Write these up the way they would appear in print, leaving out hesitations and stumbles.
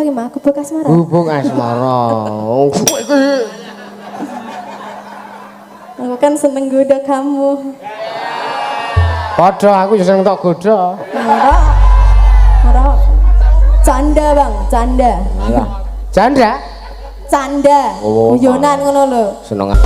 Iki mah Gubuk Asmara. Gubuk Asmara. Aku kan seneng goda kamu. Padha aku ya seneng tok godha. Ora. Ora. Canda, Bang, canda. Alah. Janda? Canda. Oh, Guyonan ngono lho. Seneng.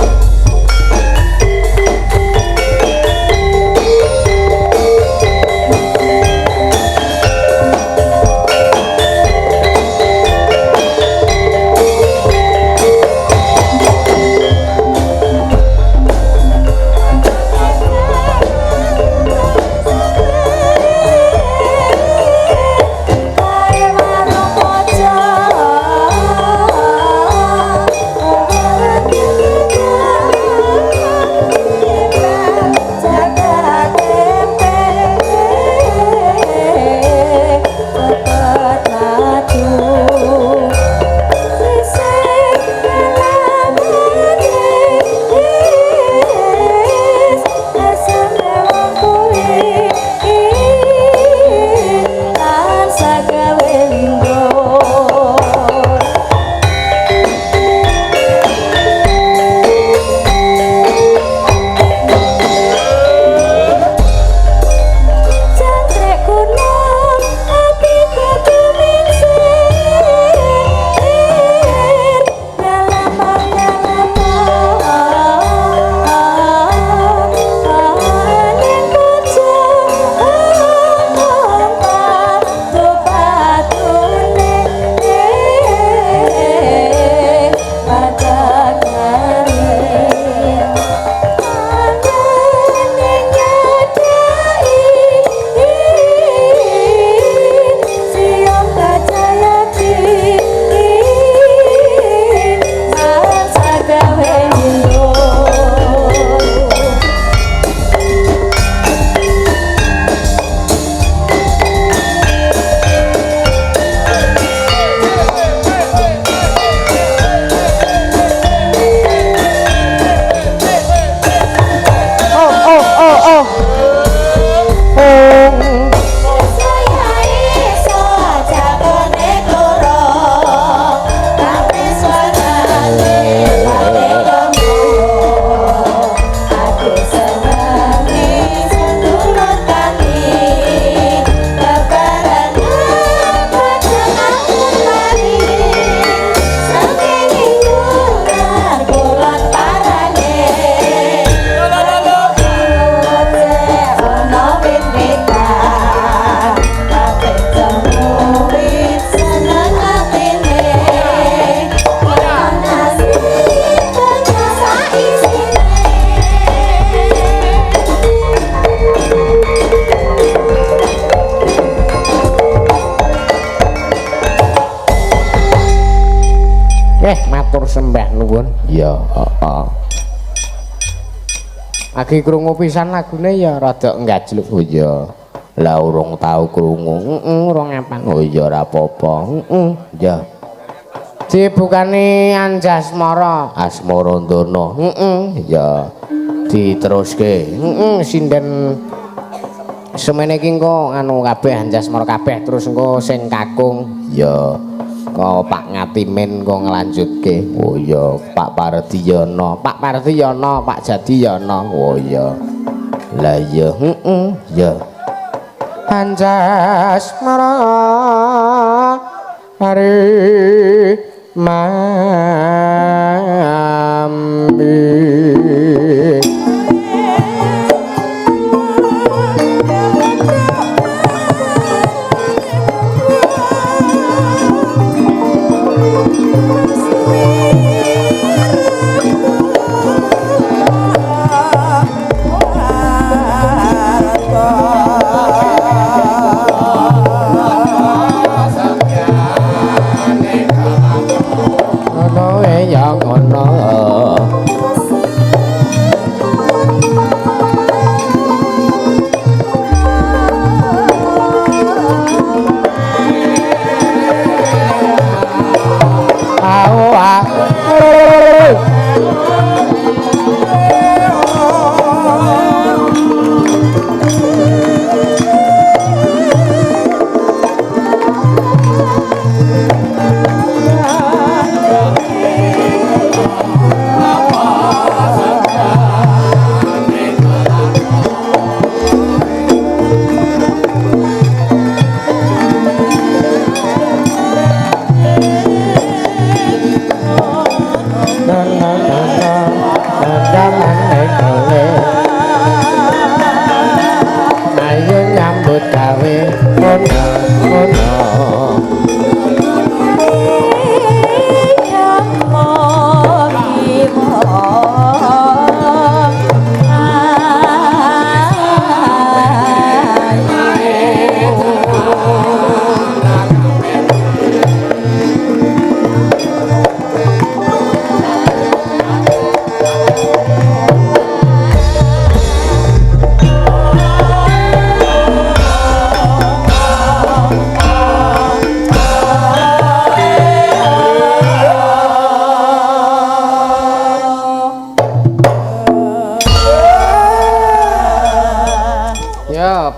Matur sembah nuwun. Ya, heeh. Lagi krungu pisan lagune ya rada nggajluk. Oh iya. Lah urung tau krungu. Heeh, urung ngapan. Oh iya ora apa-apa. Heeh, ya. Dibukani Anjasmara, Asmarandana. Heeh, ya. Diteruske. Heeh, sinden semene iki engko anu kabeh Anjasmara kabeh terus engko sing kakung. Ya. Kok Pak Ngatimin kok nglanjutke. Oh iya, Pak Pardiyono, Pak Pardiyono, Pak Jadiyono. Oh iya. Lah iya, heeh, ya. Anjasmara hari mami.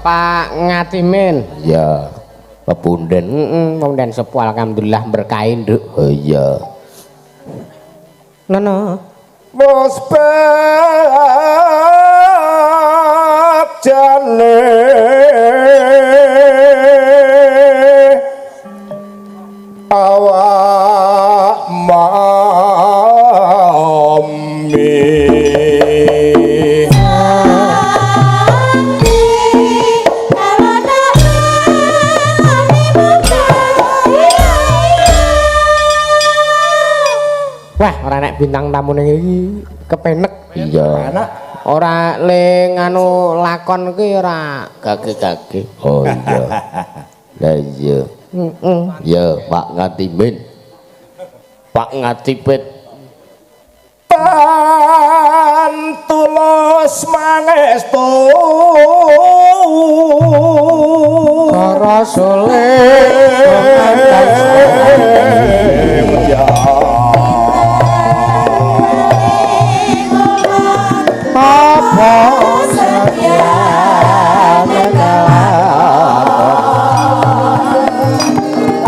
Pak Ngatimin. Ya. Pepunden, heeh, pepunden sepuh alhamdulillah berkahi, Nduk. Oh iya. Nono. Wis jane awak mami. Wah, ora nek bintang tamu ning iki kepenek. Iya. Ora le nganu lakon kuwi ora gage-gage. Oh iya. Lah iya. Heeh. Ya, Pak Ngatimin. Pak Ngatipit. Pantulus mangestu. Para sole. Apa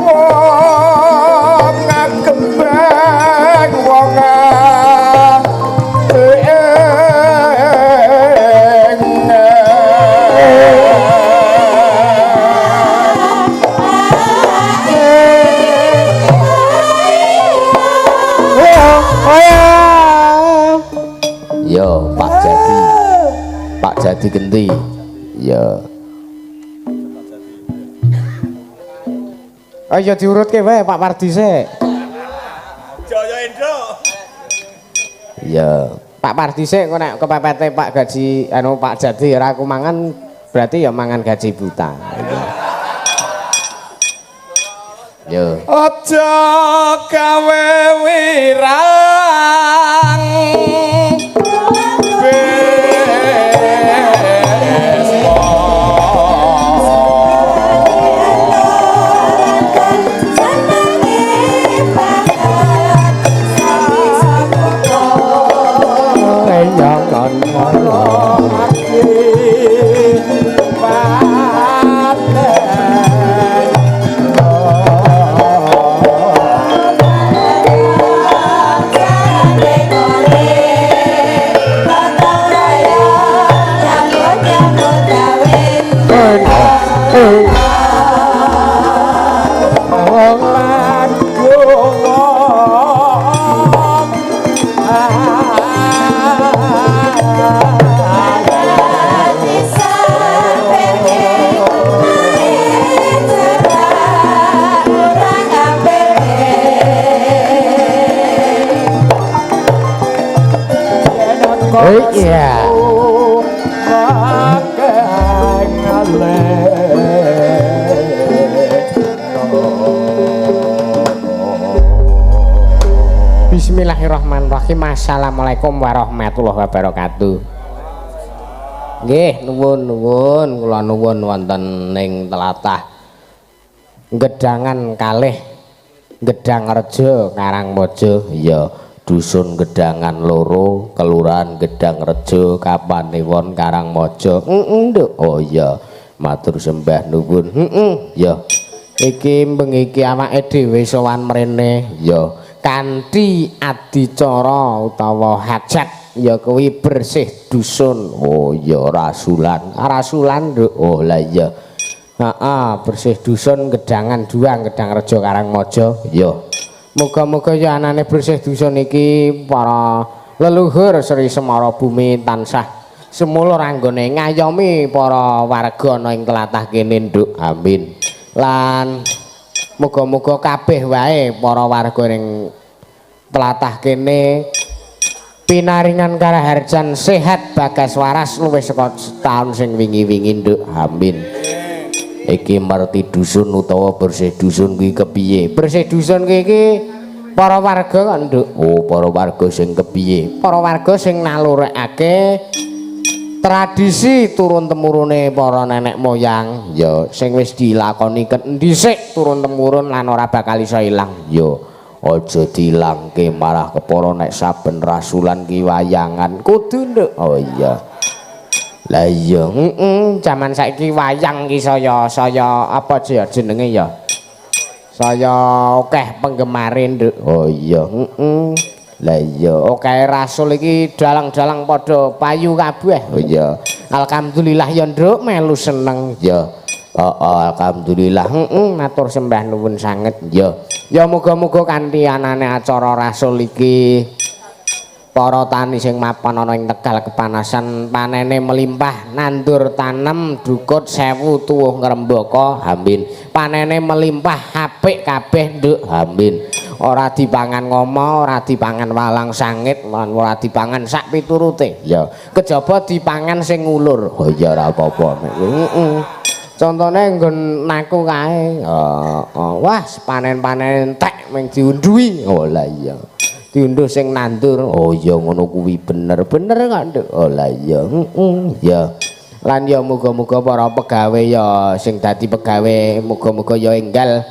Wong ngakembang wong Yo, Pak Jati. Pak Jati genti. Yo. Ayo diurutke wae Pak Pardi sik. Jaya Indro. Ya. Pak Pardi sik engko nek kepepete Pak gaji anu Pak Jati ora aku mangan berarti ya mangan gaji buta. Yo. Aja gawe wirang. Iya. Bismillahirrahmanirrahim. Assalamualaikum warahmatullahi wabarakatuh. Nggih, nuwun-nuwun kula nuwun wonten ing tlatah Gedangan kalih Gedangrejo Karangmojo. Iya, dusun Gedangan loro, kelurahan Gedangrejo, Kapanewon Karangmojo. Heeh, Nduk. Oh iya, matur sembah nuwun. Heeh. Ya. Iki bengi iki awake dhewe sowan mrene. Ya. Kanthi adicara utawa hajat ya kuwi bersih dusun. Oh iya, rasulan. Rasulan, Nduk. Oh lah iya. Heeh, bersih dusun Gedangan 2 Gedangrejo Karangmojo. Ya. Muga-muga ya anane bersih dusun iki para leluhur Sri Semara Bumi tansah semulur anggone ngayomi para warga ana ing tlatah kene, Nduk. Amin. Lan muga-muga kabeh wae para warga ning tlatah kene pinaringan karaharjan sehat bagas waras luwih saka taun sing wingi-wingi, Nduk. Amin. Iki merti dusun utawa bersih dusun kuwi kepiye? Bersih dusun kuwi iki para warga kok, Nduk. Oh, para warga sing kepiye? Para warga sing nalurekake tradisi turun temurune para nenek moyang Ya, sing wis dilakoni dhisik turun temurun lan ora bakal iso ilang. Ya, aja dilangke marah kepara nek saben rasulan ki wayangan. Kudu, Nduk. Oh iya. Lah iya, heeh, jaman saiki wayang ki saya saya apa ya jenenge ya? Saya akeh penggemare, Nduk. Oh iya, heeh. Lah iya, akeh rasul iki dalang-dalang padha payu kabeh. Oh iya. Alhamdulillah ya, Nduk, melu seneng. Ya. Heeh, alhamdulillah. Heeh, matur sembah nuwun sanget. Ya. Ya muga-muga kanthi anane acara rasul iki para tani sing mapan ana ing Tegal kepanasan panene melimpah, nandur tanem dukut sewu tuwuh ngrembaka, amin. Panene melimpah apik kabeh, Nduk, amin. Ora dipangan ngomo, ora dipangan walang sangit, lan ora dipangan sak piturute. Ya, kejaba dipangan sing ngulur. Oh iya ora apa-apa. Heeh. Contone nggon naku kae. Heeh. Wah, panen-panen entek mung diundhuhi. Oh lah iya. Diunduh sing nandur. Oh iya ngono kuwi bener. Bener kok, Nduk. Oh lah iya. Heeh. Ya. Lan ya muga-muga para pegawe ya sing dadi pegawe muga-muga ya enggal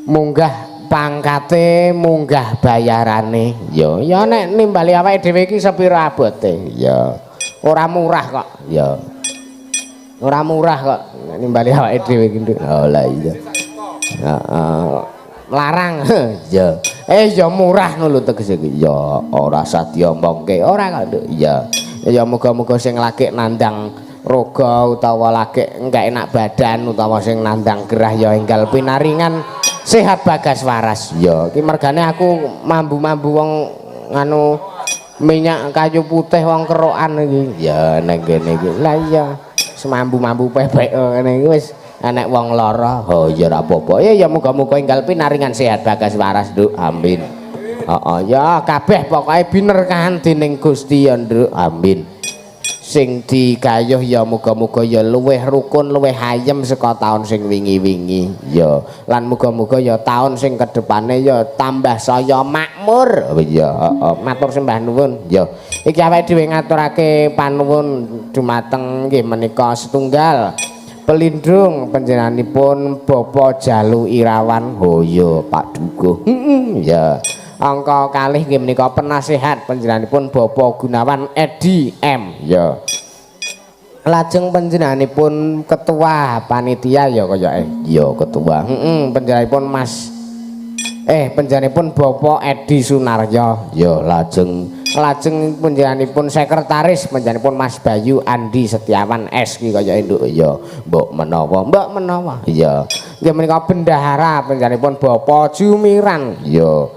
munggah pangkate, munggah bayarane. Ya, ya nek nimbali awake dhewe iki sepira abote. Ya. Ora murah kok. Ya. Ora murah kok nek nimbali awake dhewe iki, Nduk. Oh lah iya. Heeh. Larang. Ya. Ya murah ngono lho tegese iki. Ya ora usah diomongke. Ora kok, Nduk. Ya. Ya muga-muga sing lagi nandang roga utawa lagi enggak enak badan utawa sing nandang gerah ya enggal pinaringan sehat bagas waras. Ya iki mergane aku mambu-mambu wong nganu minyak kayu putih wong kerokan iki. Ya nang kene iki. Lah iya semambu-mambu pepek ngene iki wis enek wong lara. Oh ya ora apa-apa. Ya ya muga-muga enggal pinaringan sehat bagas waras, Nduk. Amin. Heeh ya kabeh pokoke binerkahan dening Gusti ya, Nduk. Amin. Sing digayuh ya muga-muga ya luwih rukun, luwih ayem saka taun sing wingi-wingi. Ya lan muga-muga ya taun sing kedepane ya tambah saya makmur. Oh iya, heeh, matur sembah nuwun. Ya iki awake dhewe ngaturake panuwun dumateng nggih menika setunggal pelindung panjenenganipun Bapak Jalu Irawan. Oh iya Pak Dukuh. Heeh ya. Angka kalih nggih menika penasehat panjenenganipun Bapak Gunawan Edi M. Ya. Lajeng panjenenganipun ketua panitia ya kayake. Ya ketua. Heeh, panjenenganipun Mas panjenenganipun Bapak Edi Sunaryo. Ya lajeng lajeng panjenenganipun sekretaris panjenenganipun Mas Bayu Andi Setiawan S ki kayake, Nduk. Ya mbok menawa, mbok menawa. Ya. Nggih menika bendahara panjenenganipun Bapak Jumiran. Ya.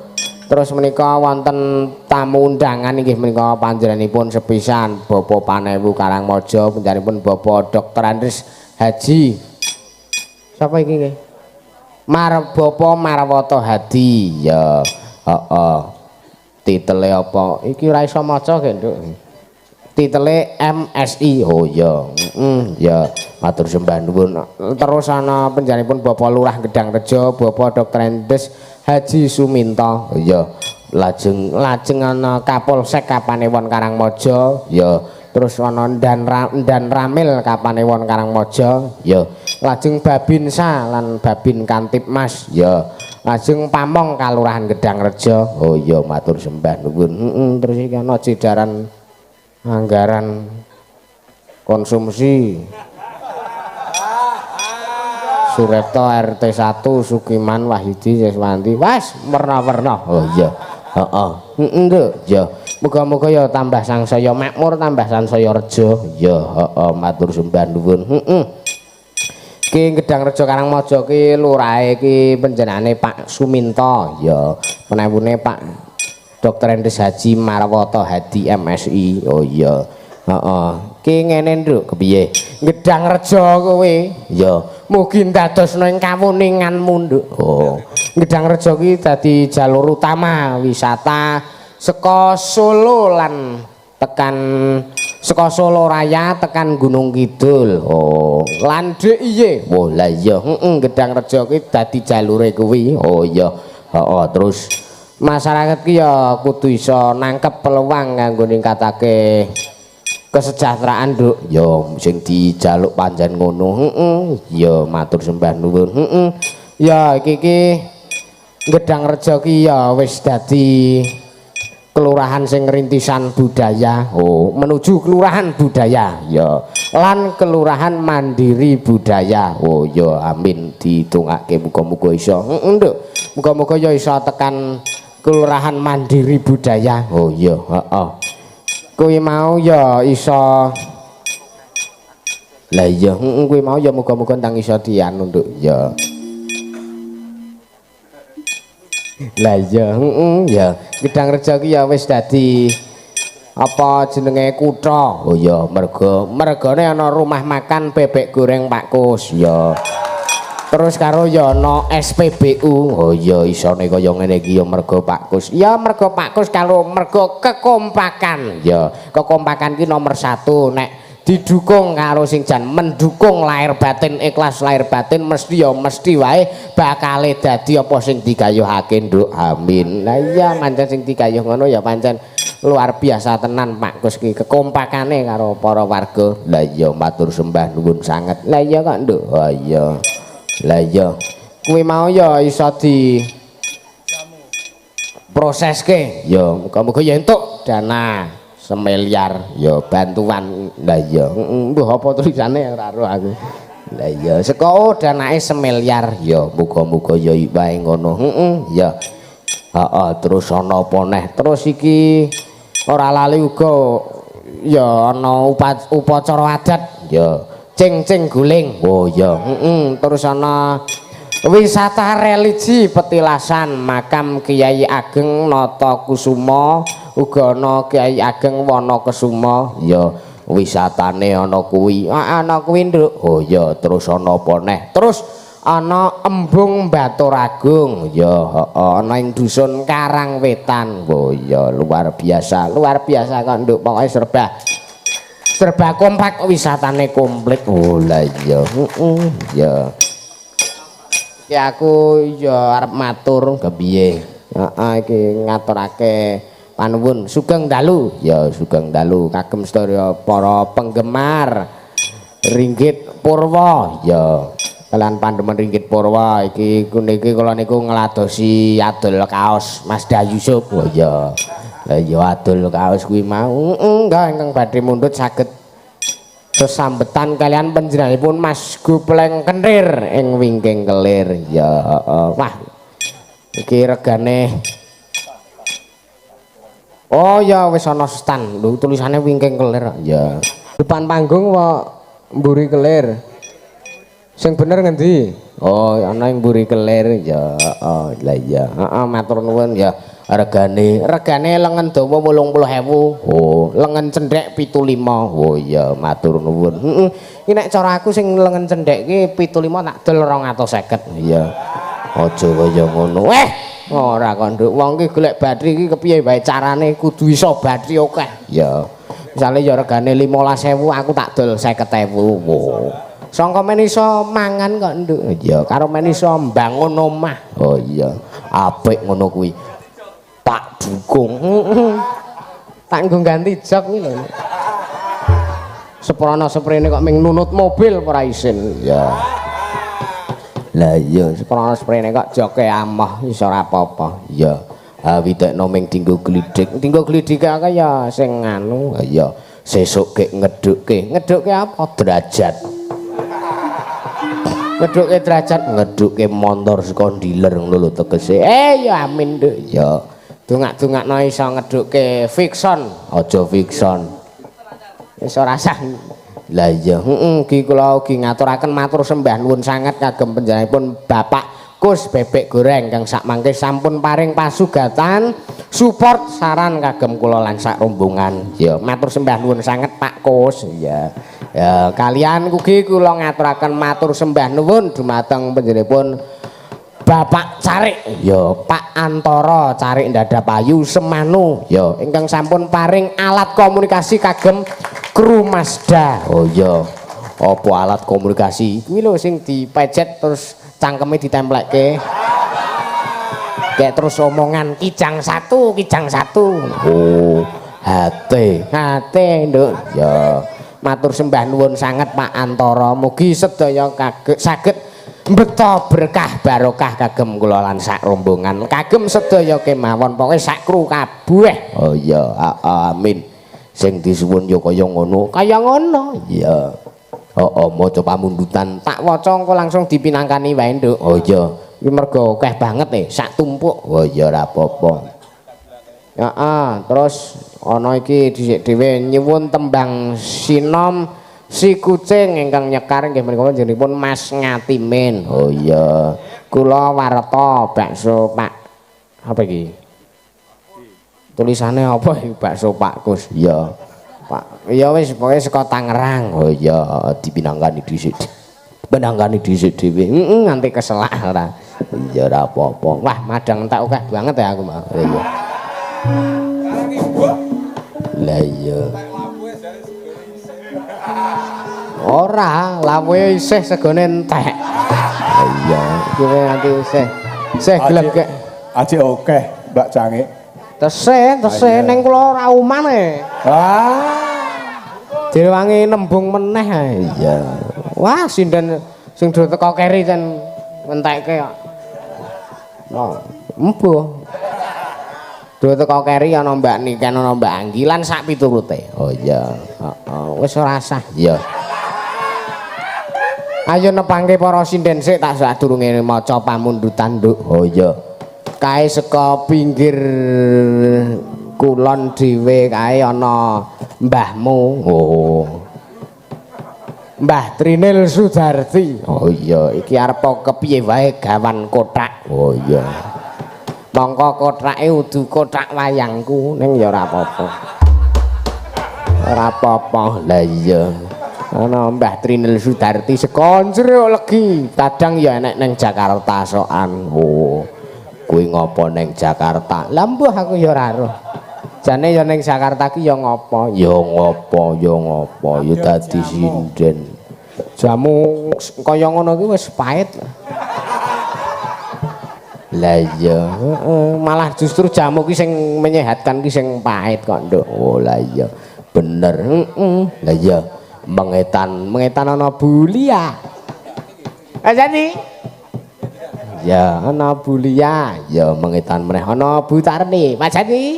Terus menika wonten tamu undangan inggih menika panjenenganipun sepisan Bapak Panewu Karangmaja panjenenganipun Bapak Dr. Andres Haji. Sapa iki nggih? Bapak Marwoto Hadi. Ya, heeh. Titele apa? Iki ora iso maca ge, Nduk. Titele MSI. Oh iya. Heeh, ya. Matur sembah nuwun. Terus ana panjenenganipun Bapak Lurah Gedang Rejo, Bapak Dr. Andes Haji Suminto. Oh iya. Lajeng lajeng ana Kapolsek Kapanewon Karangmaja. Ya. Terus ana Dan Ramil Kapanewon Karangmaja. Ya. Lajeng Babinsa lan Babin Kantibmas. Ya. Lajeng Pamong Kalurahan Gedang Rejo. Oh iya matur sembah nuwun. Heeh, terus iki ana jedaran anggaran konsumsi Suripto RT 1 Sukiman Wahyudi Siswanti. Wes werna-werna. Oh iya. Heeh. Heeh, Nduk. Ya. Muga-muga ya tambah sangsaya makmur, tambah sangsaya reja. Ya, heeh, matur sembah nuwun. Heeh. Ki Gedang Rejo Karangmaja ki lurahe ki panjenengane Pak Suminto. Ya, penewune Pak Dr. Andes Haji Marwoto Hadi MSI. Oh iya. Heeh. Ki ngene, Nduk, kepiye? Gedang Rejo kowe. Ya, mugi ndadosna ing kawuninganmu, Nduk. Oh. Gedang Rejo ki dadi jalur utama wisata saka Solo lan tekan saka Solo Raya tekan Gunung Kidul. Oh, lan DIY. Oh, lah iya, heeh, Gedang Rejo ki dadi jalure kuwi. Oh iya. Heeh, terus masyarakat ki ya kudu iso nangkep peluang kanggo ningkatake kesejahteraan, Nduk. Ya sing dijaluk pancen ngono. Heeh. Ya matur sembah nuwun. Heeh. Ya iki ki Gedang Rejo ki ya wis dadi Kelurahan sing rintisan budaya. Oh, menuju kelurahan budaya. Ya, lan kelurahan mandiri budaya. Oh ya, amin, ditungake muga-muga iso. Heeh, Nduk. Muga-muga ya iso tekan kelurahan mandiri budaya. Oh iya, heeh. Kuwi mau ya iso. Lah iya, heeh, kuwi mau ya muga-muga ndang iso dianu, Nduk. Ya. Lah iya, heeh, ya. Gedangrejo ki ya wis dadi apa jenenge kutha. Oh iya, mergo mergane ana rumah makan bebek goreng Pak Kus. Ya. Terus karo ya ana SPBU. Oh iya, isone kaya ngene iki ya mergo Pak Kus. Ya mergo Pak Kus karo mergo kekompakan. Ya, kekompakan ki nomor 1 nek didukung karo sing jan mendukung lahir batin, ikhlas lahir batin, mesti ya mesti wae bakale dadi apa sing digayuhake, Nduk. Amin. Lah iya, pancen sing digayuh ngono ya pancen luar biasa tenan Pak Kus ki kekompakane karo para warga. Lah iya, matur sembah nuwun sanget. Lah iya kok, Nduk. Oh iya. Lah iya, kuwi mau ya iso di proseske. Ya muga-muga ya entuk dana semiliar ya bantuan. Lah iya, mbuh apa tulisane ora ero aku. Lah iya, saka danake semiliar ya muga-muga ya wae ngono. Heeh, ya. Heeh, terus ana apa neh? Terus iki ora lali uga ya ana upacara adat ya cing-cing guling. Oh iya, heeh, terus ana wisata religi petilasan makam Kiai Ageng Natakusuma, uga ana Kiai Ageng Wanakesuma. Ya wisatane ana kuwi. Ana kuwi, Nduk. Oh iya, terus ana apa neh? Terus ana Embung Baturagung. Ya heeh, ana ing dusun Karangwetan. Oh iya, luar biasa, luar biasa kok, Nduk. Pokoke serba serba kompak, wisatane komplit. Oh lah iya, heeh, ya. Ya aku ya arep matur kepiye. Heeh, iki ngaturake panuwun sugeng dalu. Ya sugeng dalu kagem sedaya para penggemar Ringgit Purwa. Ya kalian pandemen Ringgit Purwa iki niki kula niku ngladosi adol kaos Mas Yusuf. Oh iya. Lah ya adol kaos kuwi mau. Heeh, enggak ingkang badhe mundhut saged sesambetan kalian panjenenganipun Mas Gopleng Kentir ing wingking kelir. Ya heeh. Wah, iki regane. Oh ya wis ana stand. Lho tulisane wingking kelir. Ya. Depan panggung apa mburi kelir? Sing bener ngendi? Oh, ana ing mburi kelir. Ya, oh lah iya. Heeh, matur nuwun ya. Regane, regane lengen dawa 80.000. Oh, lengen cendhek 75. Oh iya, matur nuwun. Heeh. Iki nek cara aku sing lengen cendhek iki 75 tak dol 250. Iya. Aja kaya ngono. Ora kok, Nduk. Wong iki golek bathi iki kepiye wae carane kudu iso bathi akeh. Ya. Misale ya regane 15.000 aku tak dol 50.000. Oh. Sangka men iso mangan kok, Nduk. Ya, karo men iso mbangun omah. Oh iya. Apik ngono kuwi. Tak dukung. Tak nggo ganti jok kuwi lho. Seprana seprene kok ming nunut mobil ora isin. Ya. Lah iya, seprana seprene kok joke amoh iso ora apa-apa. Ya. Ha witekno ming dinggo glidhik. Dinggo glidhik akeh ya sing anu. Ha iya, sesuk gek ngedhukke. Ngedhukke apa? Derajat. Ngedhukke derajat, ngedhukke montor saka dealer ngono lho tegese. Ya amin, Nduk. Ya. Dongak-dongakno iso ngedhukke Fiction, aja Fiction. Wis ora sah. Lah iya, heeh, iki kula ugi ngaturaken matur sembah nuwun sanget kagem panjenenganipun Bapak Kus Bebek Goreng kang sakmangke sampun paring pasugatan support saran kagem kula lan sak rombongan. Ya, matur sembah nuwun sanget Pak Kus. Ya. Ya, kalian ugi kula ngaturaken matur sembah nuwun dumateng panjenenganipun Bapak Carik, ya Pak Antara Carik Ndadapayu Semanu, ya ingkang sampun paring alat komunikasi kagem kru Mazda. Oh iya, apa alat komunikasi? Kuwi lho sing dipejet terus cangkeme ditemplekke. Kayak terus omongan kijang satu, kijang satu. Oh, HT, HT, Nduk. Ya, matur sembah nuwun sanget Pak Antara. Mugi sedaya saged Beto berkah barokah kagem kula lan sak rombongan, kagem sedaya kemawon, pokoke sak kru kabeh. Oh iya, amin. Sing disuwun ya kaya ngono. Kaya ngono. Iya. Heeh, maca pamundutan. Tak waca engko langsung dipinangkani wae, Nduk. Oh iya. Iki mergo akeh banget e, sak tumpuk. Oh iya ora apa-apa. Heeh, terus ana iki dhisik dhewe nyuwun tembang sinom si kucing ingkang nyekar nggih menika jenengipun Mas Ngatimin. Oh iya. Kula warta bakso Pak apa iki? Tulisane apa iki bakso Pak Kus? Iya. Pak, ya wis pokoke saka Tangerang. Oh iya, dipinangkani dhisik. Pinangkani dhisik dhewe. Heeh, nganti keselak ora. Iya ora apa-apa. Wah, madang tak akeh banget ya aku mau. Iya. Lah iya. Ora, lawuhe isih segone entek. Iya. Iki nganti isih. Isih glegek. Aji akeh Mbak Cange. Tesih, tesih ning kula ora uman e. Ah. Direwangi nembung meneh ae. Iya. Wah, sinden sing do teko keri ten entekke kok. No, embuh. Do teko keri ana Mbak Niken, ana Mbak Anggi lan sak piturute. Oh iya. Heeh, wis ora sah. Iya. Ayo nepangke para sinden sik tak sadurunge maca pamundutan, Nduk. Oh iya. Kae saka pinggir kulon dhewe kae ana mbahmu. Oh. Mbah Trinil Sudarti. Oh iya, iki arep kepiye wae gawan kothak. Oh iya. Mongko kothake udu kothak wayangku ning ya ora apa-apa. Ora apa-apa. Lah iya. Ana Mbah Trinil Sudarti saka Jeruk Legi, kadang ya enek ning Jakarta sokan. Oh. Kuwi ngopo ning Jakarta? Lah mbuh aku ya ora roh. Jane ya ning Jakarta ki ya ngopo? Ya ngopo, ya ngopo, ya dadi sinden. Jamu kaya ngono ki wis pahit. Lah iya, heeh, malah justru jamu ki sing menyehatkan ki sing pahit kok, Nduk. Oh lah iya. Bener. Heeh. Lah iya, mengetan, mengetan ana Bulia. Ajani. Ya, ana Bulia, ya mengetan meneh ana Bu Tarni. Pak Jani.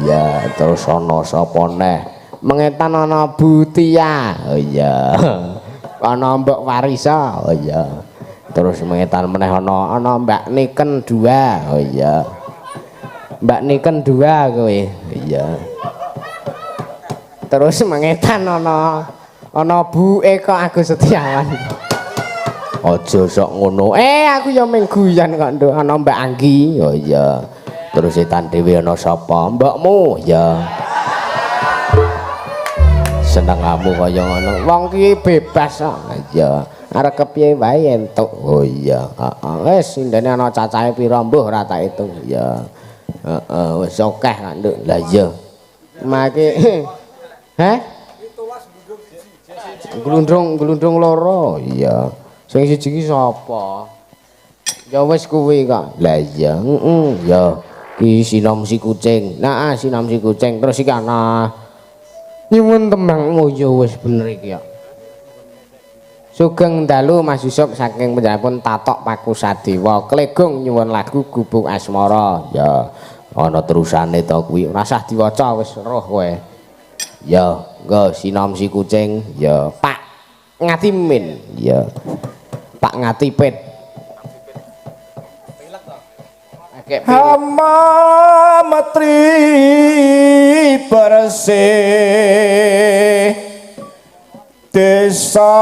Iya, terus ana sapa neh? Mengetan ana Bu Tia. Oh iya. Ana Mbok Warisa. Oh iya. Terus mengetan meneh ana ana Mbak Niken 2. Oh iya. Mbak Niken 2 kowe. Iya. Terus mengetan ana ana Bu Eko Agus Setiawan. Aja sok ngono. Aku ya mung guyon kok, Nduk. Ana Mbak Anggi. Oh iya. Terus setan dhewe ana sapa? Mbokmu. Ya. Senengamu kaya ngono. Wong ki bebas kok. Iya. Arep kepiye wae entuk. Oh iya. Heeh. Wis sindene ana cacahe pira mbuh ora tak hitung. Iya. Heeh, wis akeh kok, Nduk. Lah iya. Maki. Heh? Glundung, glundung loro. Iya. Sing siji ki sapa? Ya wis kuwi kok. Lah iya, heeh, ya. Ki sinom si kucing. Nah, sinom si kucing terus iki ana nyuwun tembang. Oh ya wis bener iki ya. Sugeng dalu Mas Yusuf saking panjenenganipun Tatok Pakusadewa. Klegung nyuwun lagu Gubuk Asmara. Ya, ana terusane to kuwi. Ora usah diwaca wis roh kowe. Ya, nggo sinom si kucing. Ya, Pak Ngatimin. Ya. Pak Ngatipit. Hama metri bersih desa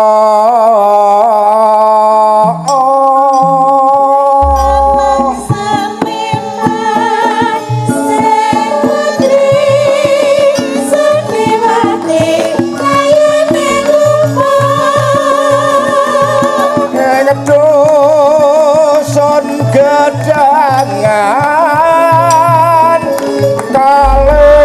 dusun gedangan kali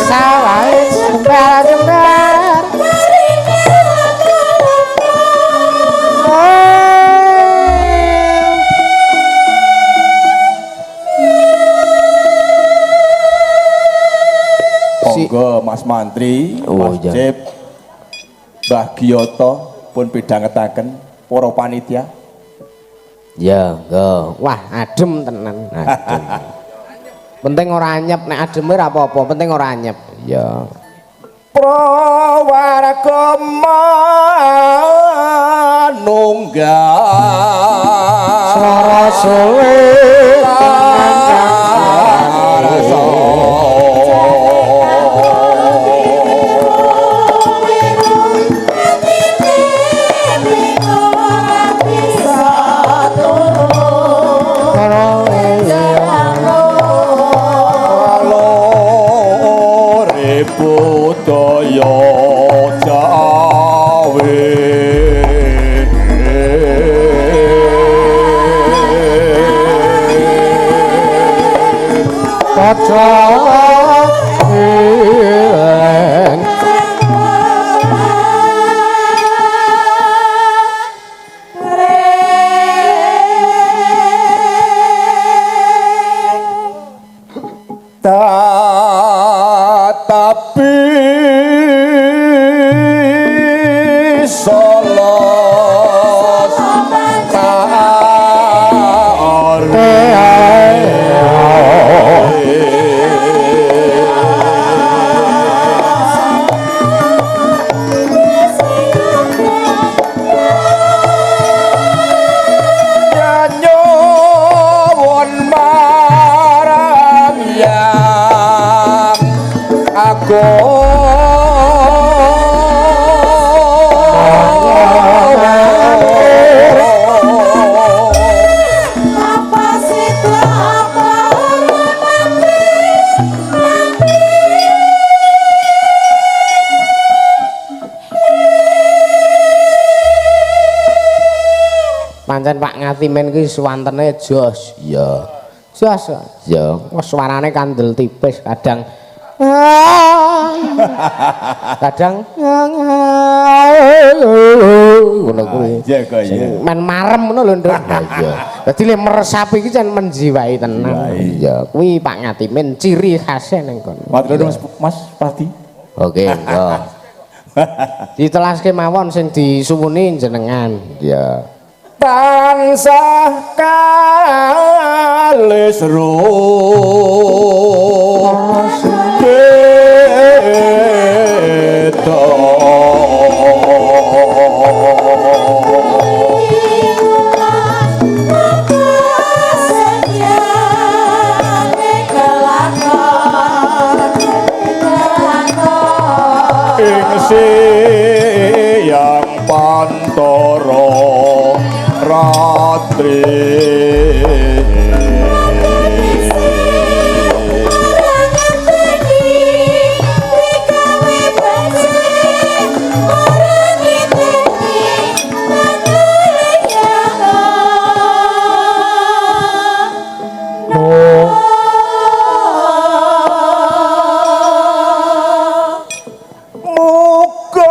sawah jembar-jembar. Monggo Mas Mas Mantri, Oh, Mas iya. Cip, Mbah Giyoto pun pidhangetaken para panitia. Ya, nggo. Wah, adem tenan, adem. Penting ora anyep, nek adem ora apa-apa, penting ora anyep. Ya. Prawarga manunggal Swara suwe Lore budaya Jawi. Padha ireng. Tetapi Solo Nyuwun marang yang agung. Apa situ apa Pancen Pak Ngatimin kuwi suwantene jos. Ya. Jos. Ya. Wah, suarane kandel tipis kadang kadang Ngono kuwi. Iya kok iya. Men marem ngono lho, Nduk. Iya. Dadi le meresap iki jan menjiwai tenan. Iya. Kuwi Pak Ngatimin ciri khasnya ning kono. Matur nuwun Mas, Mas Pati. Oke, monggo. Ditelaske mawon sing disuwuni jenengan. Ya. Tansah kalis beda. Ing siang pantara ratri. Muga muga.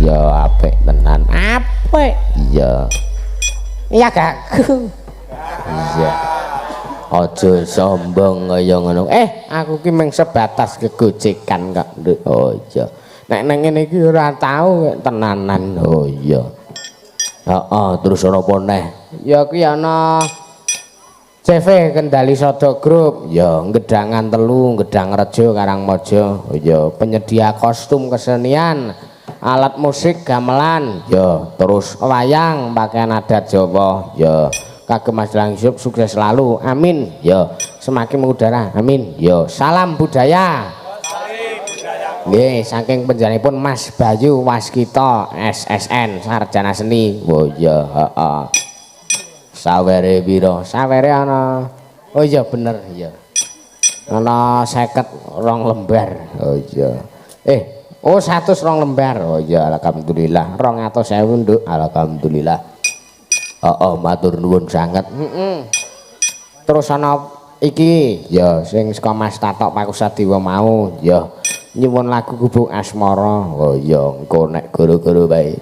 Iya, apik tenan. Apik. Iya. Iya gak? Iya. Aja sombong kaya ngono. Aku ki mung sebatas kegojekan kok, Nduk. Oh iya. Nek nang ngene iki ora tau tenanan. Oh iya. Heeh, terus ana apa neh? Ya kuwi ana CV Kendali Sodo Group, ya Gedangan Telu, Gedang Rejo, Karangmojo, ya penyedia kostum kesenian, alat musik gamelan, ya terus wayang pakaian adat Jawa, ya kagem Mas Dalang Yusuf sukses selalu, amin, ya semakin mengudara, amin, ya salam budaya. Nggih, saking panjenenganipun Mas Bayu Waskita SSN Sarjana Seni. Oh iya, heeh. Sawere pira? Sawere ana. Oh iya bener, iya. Ana 52 lembar. Oh iya. Oh 102 lembar. Oh iya, alhamdulillah. 200.000, Nduk. Alhamdulillah. Heeh, matur nuwun sanget. Heeh. Terus ana iki ya sing saka Mas Tatok Pakusadiwa mau, ya nyuwun lagu Gubuk Asmara. Oh iya, engko nek goro-goro wae.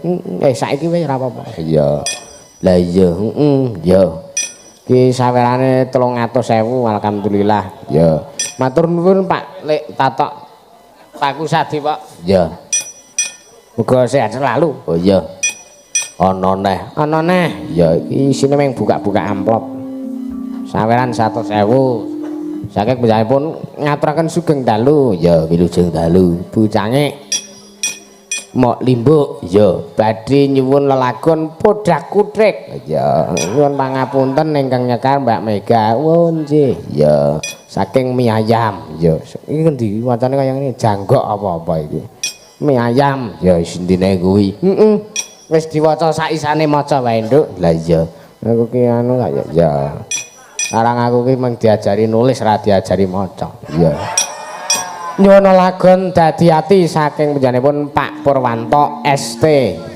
Saiki wae ora apa-apa. Iya. Lah iya, heeh, ya. Ki sawerane 300.000 alhamdulillah. Ya. Matur nuwun Pak Lek Tatok Pakusadiwa. Ya. Muga sehat selalu. Oh iya. Ana neh, ana neh. Ya iki isine mung buka-buka amplop. Saweran 100.000. Saking panjenenganipun ngaturaken sugeng dalu. Ya wilujeng dalu. Bu Cangik. Mok Limbuk, ya badhe nyuwun lelagon Podak Kutrik. Ya nyuwun pangapunten ingkang nyekar Mbak Mega. Oh nggih. Ya saking mie ayam. Ya iki ngendi wacane kaya ngene janggok apa-apa iki. Mie ayam ya isintine kuwi. Heeh. Wis diwaca sak isane maca wae, Nduk. Lah iya. Aku ki anu kaya ya. Sekarang aku ki mung diajari nulis ra diajari maca. Iya. Nyuwun lagon Dadi Ati saking panjenenganipun Pak Purwanto ST.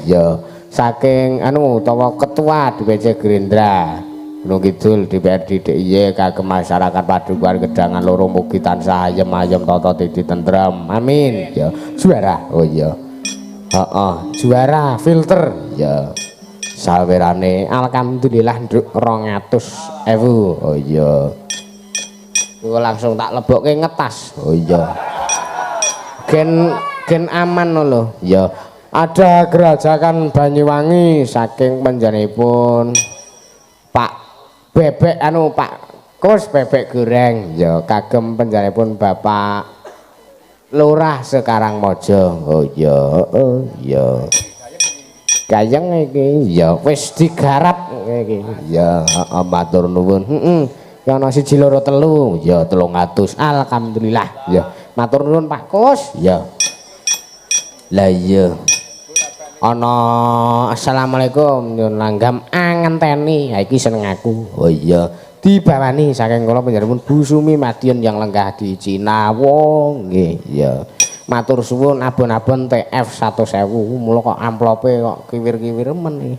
Ya, saking anu utawa Ketua DPC Gerindra Gunung Kidul DPRD DIY kagem masyarakat Padukuhan Gedangan Loro mugi tansah ayem ayem tata titi tentrem. Amin. Ya, juara. Oh iya. Heeh, juara filter. Ya. Sawerane alhamdulillah nduk 200.000. Oh iya. Iku langsung tak lebokke ngetas. Oh iya. Gen aman lho. Ya. Ada Gerajakan Banyuwangi saking panjenenganipun Pak Bebek anu Pak Kus Bebek Goreng. Ya kagem panjenenganipun Bapak Lurah Sekarang Mojo. Oh iya, oh iya. Gayeng iki ya wis digarap iki. Ya heeh matur nuwun. Heeh. Ya ana 1 2 3 ya 300. Alhamdulillah. Ya matur nuwun Pak Kus. Ya. Lah iya. Ana assalamualaikum nyuwun langgam angenteni. Ha iki seneng aku. Oh iya. Dibawani saking kula panjenenganipun Bu Sumi Madiun yang lenggah di Cina. Wong nggih ya. Matur suwun abon-abon TF 100.000. Mula kok amplope kok kiwir-kiwir men iki.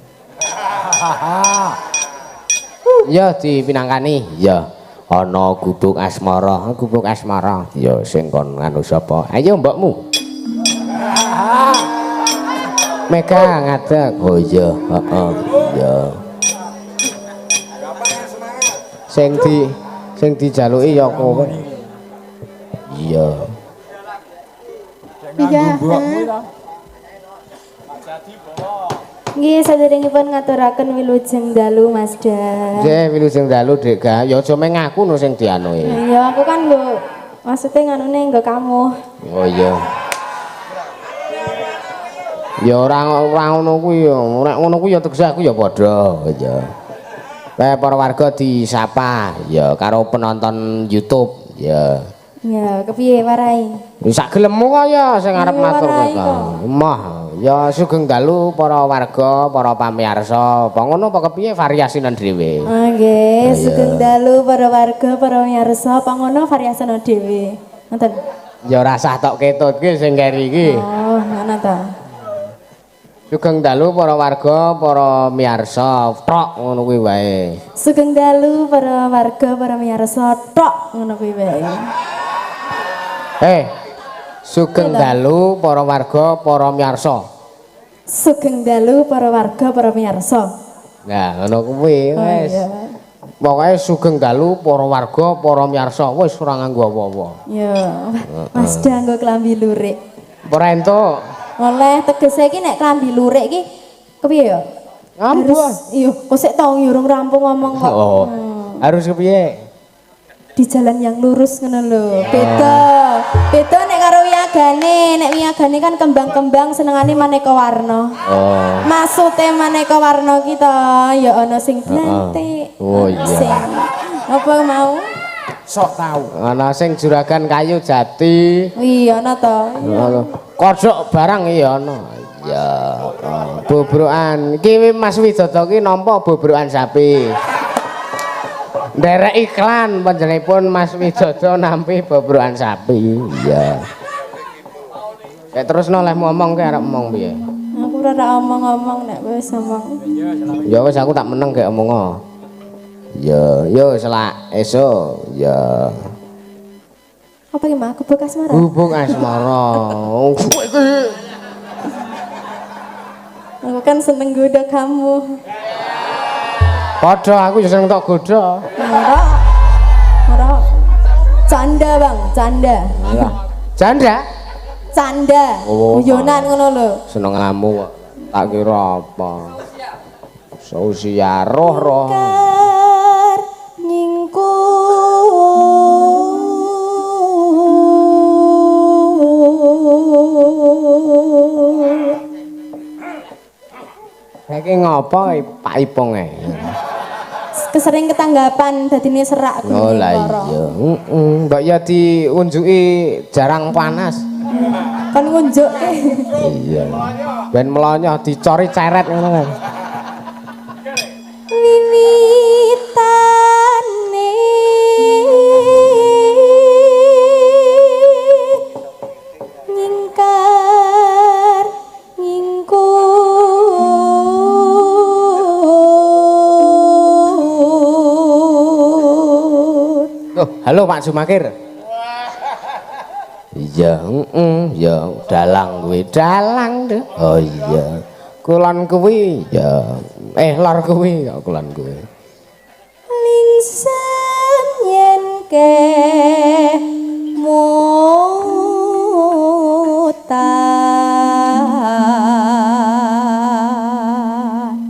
Ya dipinangkani. Ya ana Gubuk Asmara, Gubuk Asmara. Ya sing kon nganu sapa? Ayo mbokmu. Mega ngadeg. Oh iya, heeh. Ya. Sing dijaluki ya kowe. Iya. Iya. Nggih, saderengipun ngaturaken wilujeng dalu Mas Da. Nggih, wilujeng dalu Dik Ga. Ya aja meng aku no sing dianuki. Ya aku kan nggo maksudnya nganune nggo kamu. Oh iya. Ya ora ora ngono kuwi ya. Nek ngono kuwi ya tegese aku ya padha. Ya. Kayak para warga disapa ya karo penonton YouTube ya. Ya, kepiye warai? Sak gelemmu kaya sing arep Iya, matur warai kok. kok. Emoh, ya sugeng dalu para warga, para pamirsa. Apa ngono apa kepiye variasine dhewe? Ah, nggih, sugeng dalu para warga, para pamirsa, apa ngono variasana dhewe. Ngoten. Ya ora sah tok ketutke sing keri iki. Oh, ngono ta. Sugeng dalu para warga, para miyarsa, tok ngono kuwi wae. Sugeng dalu para warga, para miyarsa, tok ngono kuwi wae. Sugeng dalu para warga, para miyarsa. Sugeng dalu para warga, para miyarsa. Nah, ngono kuwi wis. Iya. Pokoke sugeng dalu para warga, para miyarsa wis ora nganggo apa-apa. Ya, Mas dah nggo klambi lurik. Ora entuk. Oleh tegese iki nek klambi lurik iki kepiye ya? Ampun. Iya, kok sik tau urung rampung ngomong kok. Oh. Harus kepiye? Di jalan yang lurus ngono lho. Beda. Beda nek karo wiyagane. Nek wiyagane kan kembang-kembang senengane maneka warna. Oh. Maksude maneka warna ki to ya ana sing blantik. Oh, iya. Sing apa mau? Sok tau. Ana sing juragan kayu jati. Wih, ana to. Ana. Kodhok barang iya ana. Iya. Bobrokan. Iki Mas Widodo ki nampa bobrokan sapi. Nderek iklan panjenenganipun Mas Widodo nampi bobrokan sapi. Iya. Kayak terusno leh ngomong ki arep ngomong piye? Aku ora omong-omong nek wis ngomong. Ya wis aku tak meneng gek omong. Ya, yo selak esuk. Ya. Apa ki Mak? Gubuk asmara. Gubuk asmara. Kowe iki Aku kan seneng godho kamu. Padha aku ya seneng tok godho. Ora. Ora. Canda, Bang, canda. Alah. Janda? Canda. Oh, Guyonan ngono lho. Seneng ngamu kok. Tak kira apa. Seusia roh roh. Kar nyingkur. Saiki ngopo Pak Ipong e? Kesering ketanggapan dadine serak Oh lah iya. Heeh, mbok ya diunjuki jarang panas. Kon ngunjukke. Iya. Ben melonyoh dicori ceret ngono kan. Wiwitane nyingkar nyingkur. Oh, halo Pak Jumakir. Iya, heeh, ya dalang kuwi, dalang deh. Oh iya. Kulon kuwi ya. Lor kuwi kok kulon kuwi. Lingsem yen kemutan.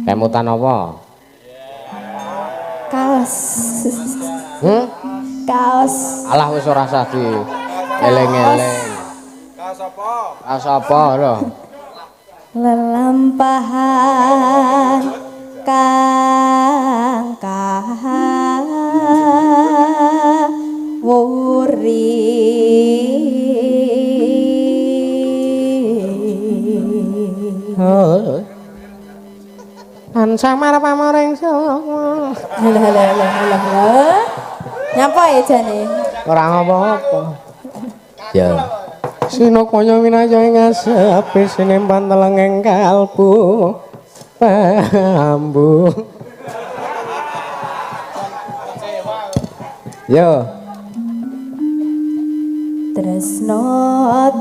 Kemutan apa? Kaos. Hmm? Kaos. Alah wis ora usah di eleng-eleng. Kaos apa? Kaos apa lho? Lelampahan kang kawuri. Lan samar pamoring sanga. Halah halah halah halah. Nyapa ya jane? Ora ngapa-apa. Ya. Sinokaya winaya ing asepe sinempan telenging kalbu bambu. Yo. Tresno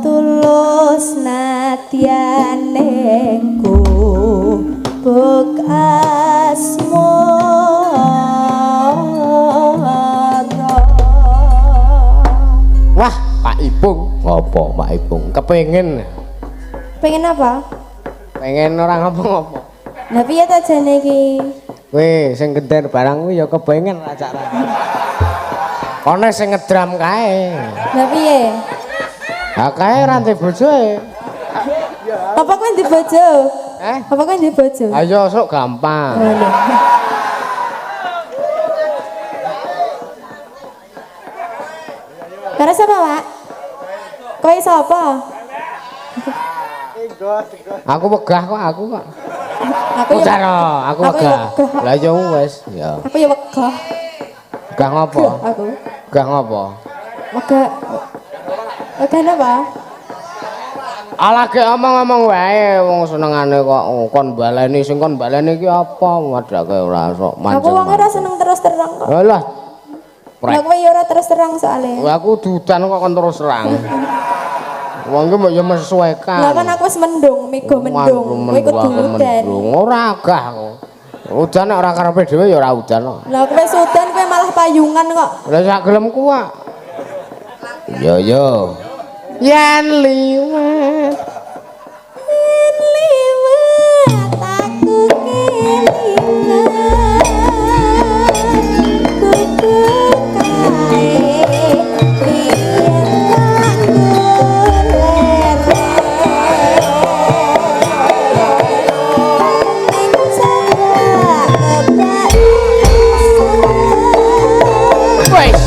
tulus nadyanengku gubuk asmara. Wah, Pak Ipung. Ngopo Pak Ipung? Kepengin. Pengen apa? Pengen ora ngopo-ngopo. Lah piye ta jane iki? Weh, sing gender barang kuwi ya kepengin racak. Kono sing ngedram kae. Lah piye? Ha kae ra ndek bojoe. Apa kowe ndek bojo? Eh? Apa kowe ndek bojo? Ayo sok gampang. Karo sapa, Pak? Kowe sapa? Aku wegah kok aku kok. Aku ya. Aku wegah. Lah ya wis, ya. Aku ya wegah. Wegah ngopo? Aku. Wegah ngopo? Wegah. Wegah napa? Alah gek omong-omong wae wong senengane kok kon baleni sing kon baleni iki apa wadake ora sok mancing. Aku wong ora seneng terus terang kok. Alah. Lah kowe ya ora terus terang soalé. Lah aku dudan kok kon terus terang. Wong ki mbok ya menyesuaikan. Lah kan aku wis mendung, mega mendung. Kowe kudu udan. Ora agah aku. Udan nek ora karepe dhewe ya ora udan kok. Lah kowe wis udan kowe malah payungan kok. Lah sak gelemku kok. Yo yo. Yen liwat Yen liwat aku kelingan. Kudu kae biyen tak golek. Ning jaga kebak wis.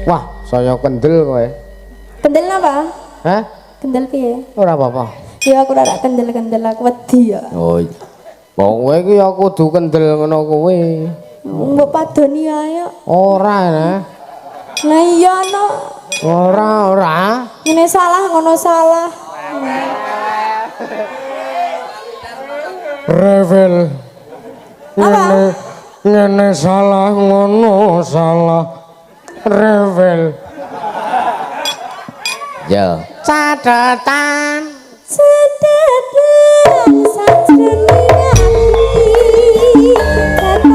Wah, saya kendel kowe. Kendel napa? Hah? Kendel piye? Ora apa-apa. Ya aku ora kendel-kendel, aku wedi ya. Oh. Wong kowe iki ya kudu kendel ngono kuwi. Mbok padoni ae. Ora nah. Lah iya no. Ora ora. Ngene salah ngono salah. Rebel. Apa? Ngene salah ngono salah. Rebel. Ya. Catatan. Catatan sajroning ati.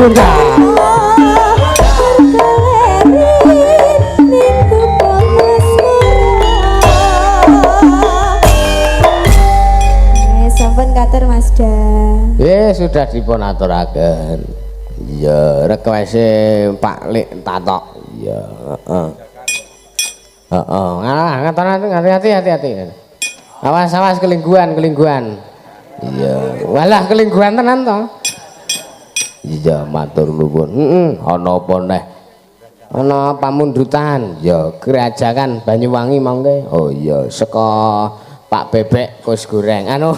Sampun katur Mas Da. Nggih, sudah dipun aturaken. Iya, request Pak Lik Tatok. Iya, heeh. Heeh, ngalah ngaton hati-hati hati-hati. Awas awas kelingguan, kelingguan. Iya, walah kelingguan tenan to. Iya, matur nuwun. Heeh, ana apa neh? Ana pamundutan. Ya, Grajagan Banyuwangi mongke. Oh iya, saka Pak Bebek Kus Goreng. Anu.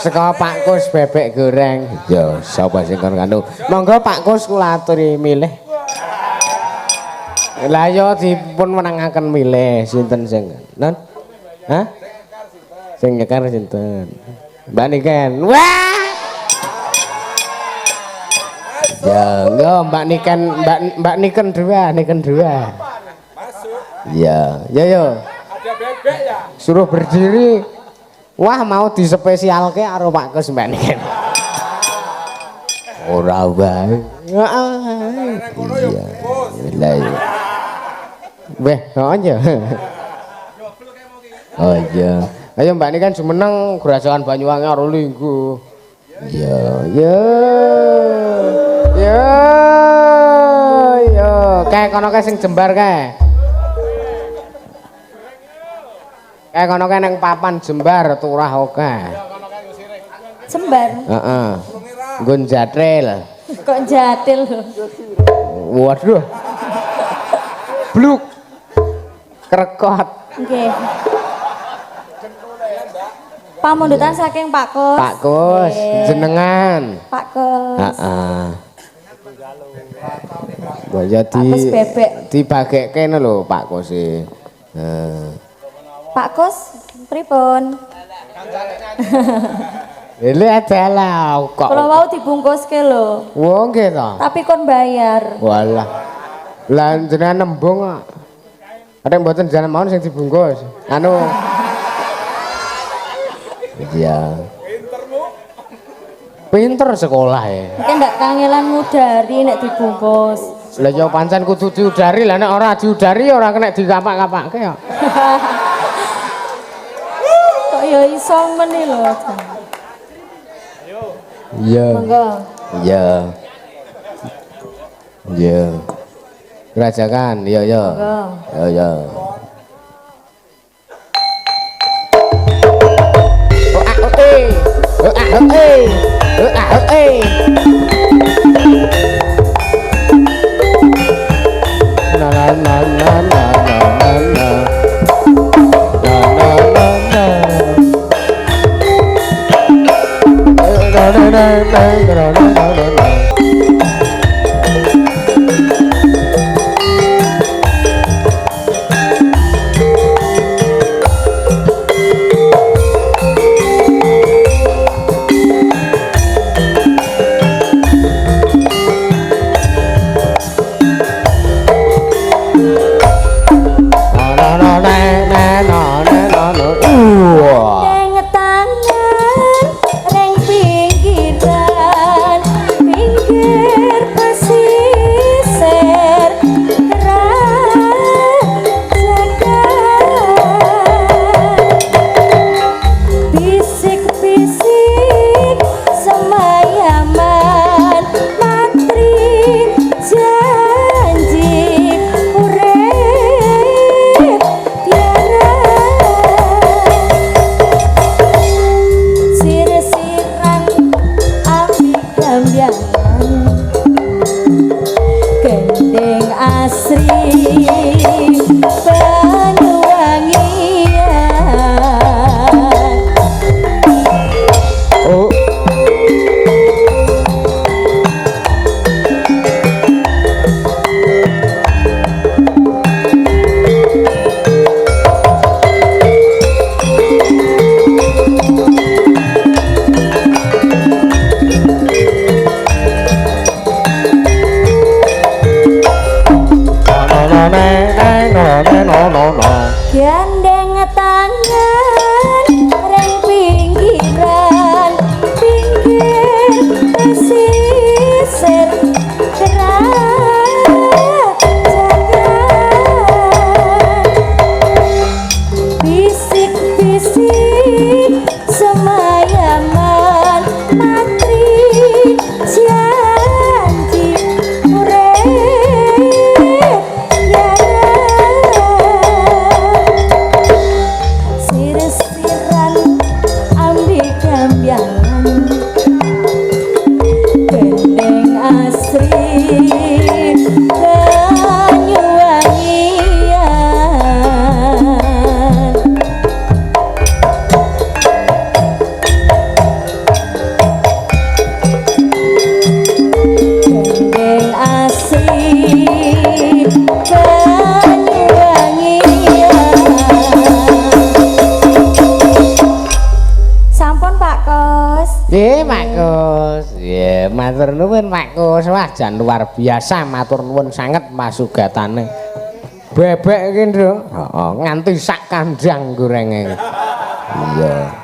Saka Pak Kus Bebek Goreng. Ya, sapa sing kon kanu? Monggo Pak Kus kula aturi milih. Lah ya dipun menangaken milih sinten sing. Non? Hah? Sing nyekar sinten? Mbak Niken. Wah! Ya, enggak Mbak Niken, Mbak Niken dua, Niken dua. Masuk. Iya, ya yo. Ada bebek ya? Suruh berdiri. Wah, mau dispesialke karo Pak Kus Mbak Niken. Ora wae. Heeh. Iya. Lah iya. Weh, heeh ya. Oh iya. Ayo Mbak Niken jumeneng Grajagan Banyuwangi karo lingguh. Iya, iya. Yo, yo, kae kono kae sing jembar kae. Kae kono kae nang papan jembar turah akeh. Jembar. Heeh. Nggon jatril. Kok jatil lho. Waduh. Bluk. Krekot. Nggih. Pamundutan saking Pak Kus. Pak Kus, jenengan. Pak Kus. Heeh. Wah, ya Pak Kus bebek. Dibagekke ngono lho Pak Kus e. Heeh. Pak Kus pripun? Lha adalah kok. Kalau wau dibungkuske lho. Wong nggih to. Tapi kon bayar. Walah. Lah jenengan nembung kok. Ada mboten jenengan mawon sing dibungkus. Anu. Iya. Pinter sekolah ya. Mungkin ndak kangelan ngudari nek dibungkus. Lah ya pancen kudu diudari, lah nek ora diudari ora kena dikapak-kapake kok. Kok ya iso meni lho. Iya. Monggo. Iya. Iya. Grajagan, iya iya. Monggo. Iya iya. Oh ah oh eh. Oh ah oh eh. Oh ah oh eh. Na na na na na na na na. Na na na na. Na na na na na na na na. Na na na na na na na na. Wah. Deng tangan reng pinggiran, pinggir pesisir Grajagan. Bisik-bisik semayaman matri janji urip tiara. Sir-siran api gambyangan gendeng asri Banyuwangian. Oh. Na na na na na na na na. Gandeng tangan reng pinggiran, pinggir Nggih, Pak Kus. Nggih, matur nuwun Pak Kus. Wah, jan luar biasa, matur nuwun sanget masugatane. Bebek iki, Nduk. Heeh, nganti sak kandang gorenge. Iya.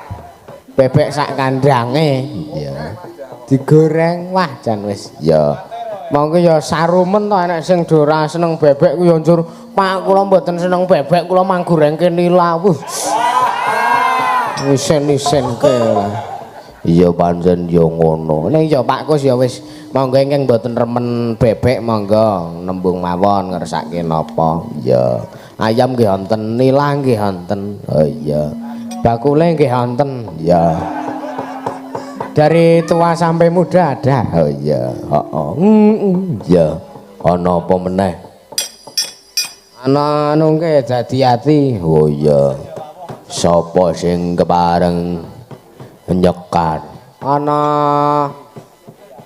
Bebek sak kandange. Iya. Digoreng, wah jan wis. Ya. Monggo ya sarumen to enek sing do ora seneng bebek ku ya njur, Pak kula mboten seneng bebek, kula manggorengke nila. Wuh. Isen-isenke. Iya pancen ya ngono. Ning ya Pak Kus ya wis monggo ingkang mboten remen bebek monggo nembung mawon ngersake napa. Iya. Ayam nggih wonten, nila nggih wonten. Oh iya. Bakule nggih wonten. Iya. Dari tua sampai muda ada. Oh iya, heeh. Iya. Ana apa meneh? Ana anu nggih dadi ati. Oh iya. Sapa sing kepareng nyekar? Ana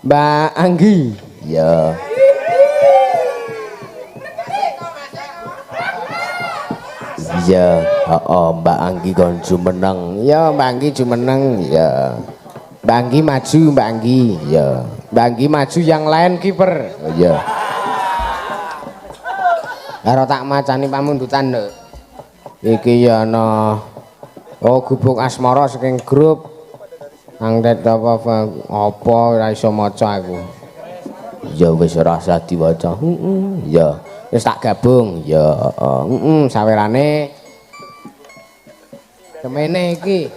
Mbak Anggi. Iya. Iya, heeh, Mbak Anggi kon jumeneng. Iya, Mbak Anggi jumeneng. Iya. Mbak Anggi maju, Mbak Anggi. Iya. Mbak Anggi maju, yang lain kiper. Oh iya. Karo tak macani pamundutan, Nduk. Iki ya ana oh gubuk asmara saking grup Angdet apa apa ora iso maca aku. Ya wis ora usah diwaca. Heeh. Ya wis tak gabung. Ya heeh. Heeh, sawerane semene iki.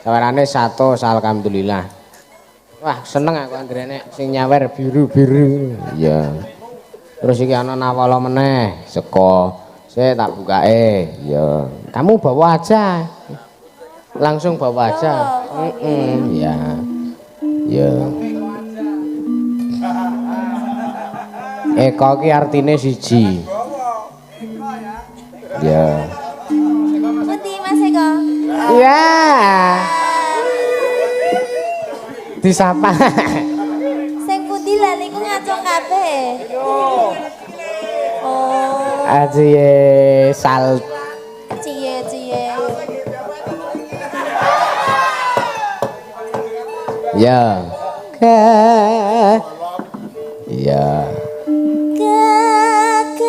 Sawerane 100 alhamdulillah. Wah, seneng aku anggere nek sing nyawer biru-biru. Iya. Terus iki ana nawala meneh saka sik tak bukake. Ya. Kamu bawa aja. Langsung bawa aja. Heeh, ya. Ya. Eko ki artine siji. Ya. Pundi Mas Eko? Iya. Disapa. Sing pundi lah niku ngacung kabeh. Oh. Ajiye sal. Ciye ciye. Ya. Iya. Gegerane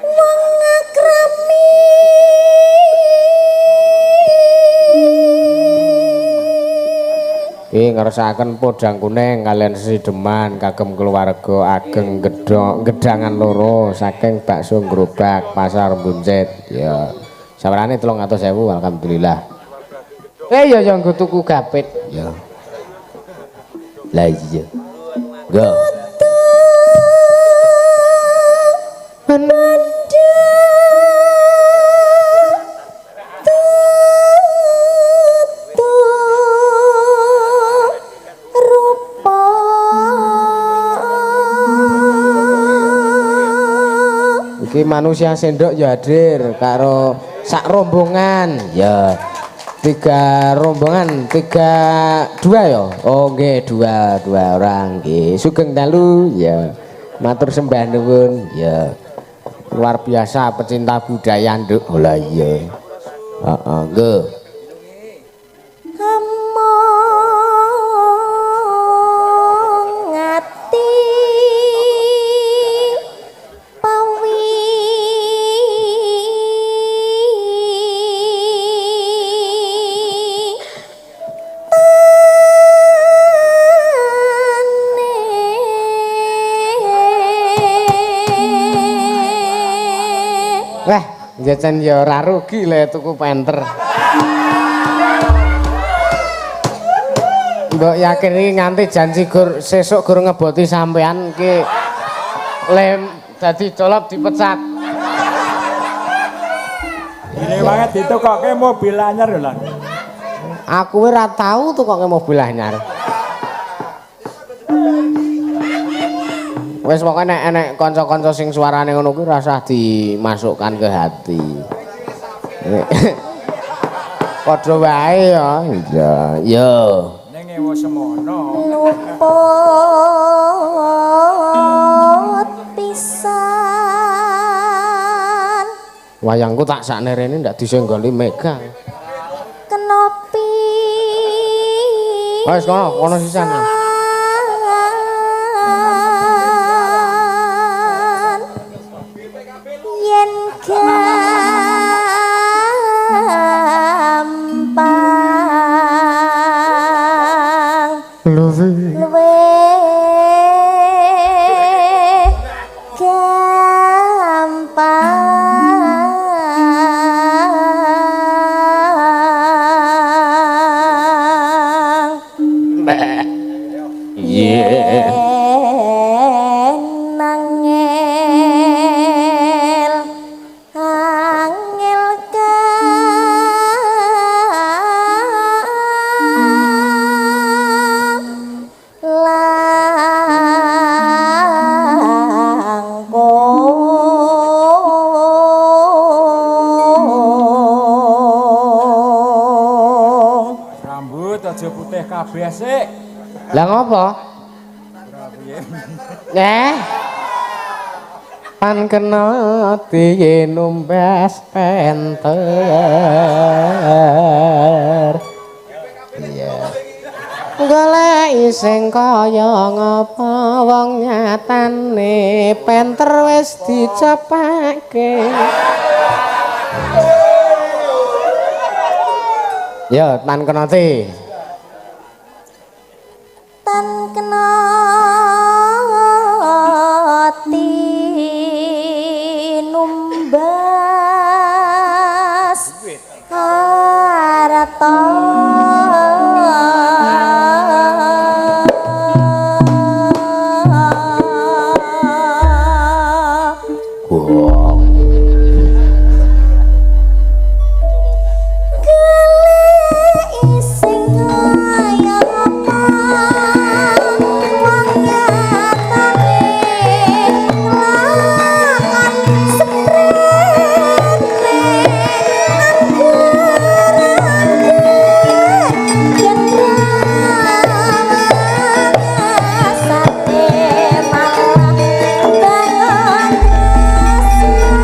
wong akrami. Iki ngersakaken podang kuning kalian sesideman kagem keluarga ageng gedhong gedangan loro saking bakso gerobak pasar Buncit. Ya. Sawerane 300.000 alhamdulillah. Ya ya nggo tuku gapit. Ya. Lah iya. Nggo. Iki manusia sendok ya hadir karo sak rombongan. Ya. 3 rombongan, 3 2 ya. Oh nggih, 2 orang nggih. Sugeng dalu ya. Matur sembah nuwun ya. Luar biasa pecinta budaya, Nduk. Oh lah iya. Heeh, nggih. Among ati pawi Wah, jajan ya ora rugi le tuku penter. Mbok yakin iki nganti janji gur sesuk gur ngeboti sampean iki lem dadi colop dipecat. Ini banget ditukoke mobil anyar lho, Lan. Aku ora tau tukoke mobil anyar. Wis pokoke nek enek kanca-kanca sing suarane ngono kuwi ora usah dimasukkan ke hati. Padha wae ya. Iya, ya. Ning ewa semono. Luput pisan. Wayangku tak sakne rene ndak disenggoli megang. Kenopi. Wes kono, kono sisan. Yen gampang Luwih luwih gampang. Iya. Yen angel angel langkung. Rambut aja putih kabeh sik. Lah ngopo? Eh. Pan kena numbas penter. Iya. Goleki sing kaya ngapa wong nyatane penter wis dicepake. Ya, tan kena ti. Tan kena tinumbas harta. Wah. Goleki sing kaya apa wong nyatane nglakon seprene angger-angger yen rasane malah bangun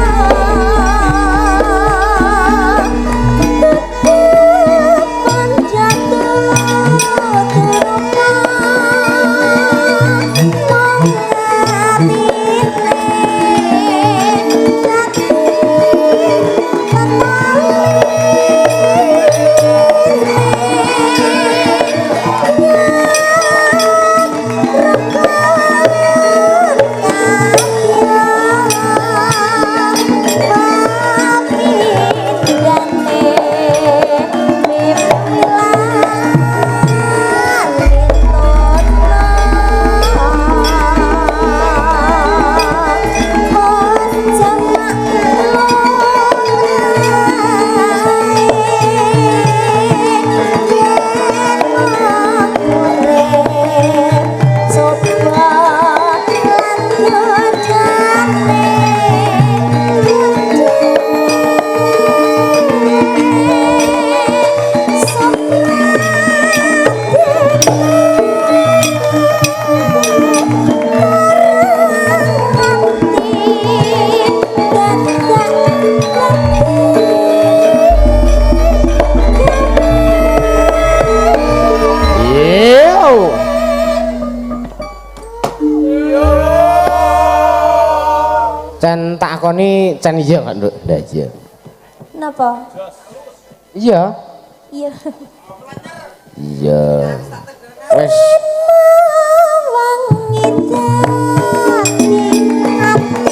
Cen tak akoni cen iya gak, Nduk? Lah iya. Napa? Iya. Iya. Iya. Wes Wangi dadi ati.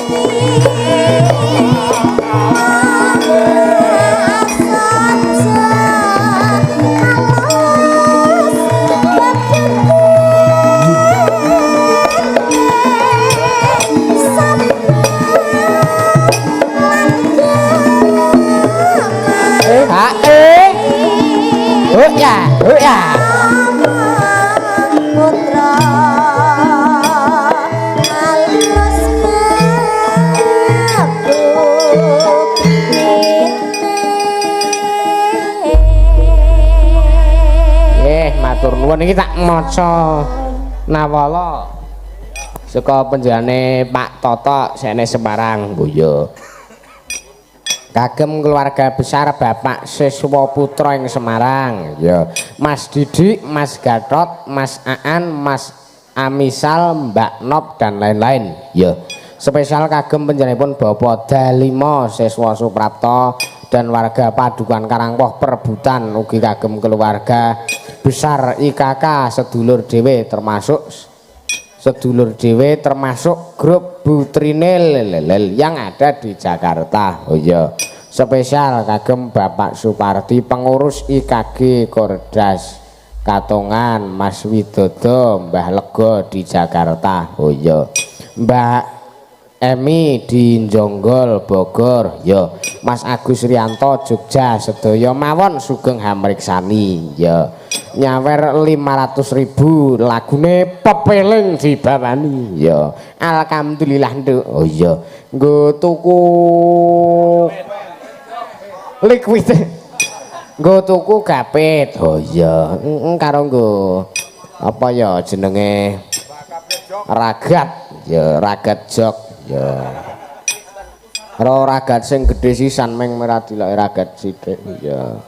Ha eh. Oh ya, oh ya. Putra alus mabuk. Matur nuwun iki tak maca nawala saka penjenengane Pak Toto sene Semarang. Oh iya. Kagem keluarga besar Bapak Siswa Putra ing Semarang. Ya, Mas Didik, Mas Gatot, Mas Aan, Mas Amisal, Mbak Nop dan lain-lain. Ya. Spesial kagem panjenenganipun Bapak Dalima Siswa Suprapto dan warga Padukuhan Karangpoh Perbutan, ugi kagem keluarga besar IKK sedulur dhewe termasuk sedulur dhewe termasuk grup Butrinil yang ada di Jakarta. Oh iya. Spesial kagem Bapak Supardi pengurus IKG Kordas Katongan, Mas Widodo, Mbah Lego di Jakarta. Oh iya. Mbak Emi di Jonggol Bogor. Ya, Mas Agus Rianto Jogja, sedaya mawon sugeng hamriksani. Ya, nyawer 500.000 lagune Pepeling dibawani. Ya, alhamdulillah nduk. Oh iya, nggo tuku liquid, nggo tuku gapit. Oh iya, karo nggo apa ya jenenge ragat. Ya, ragat jok. Ya. Ora ragat sing gedhe sisan meng ora diloke ragat sithik. Ya.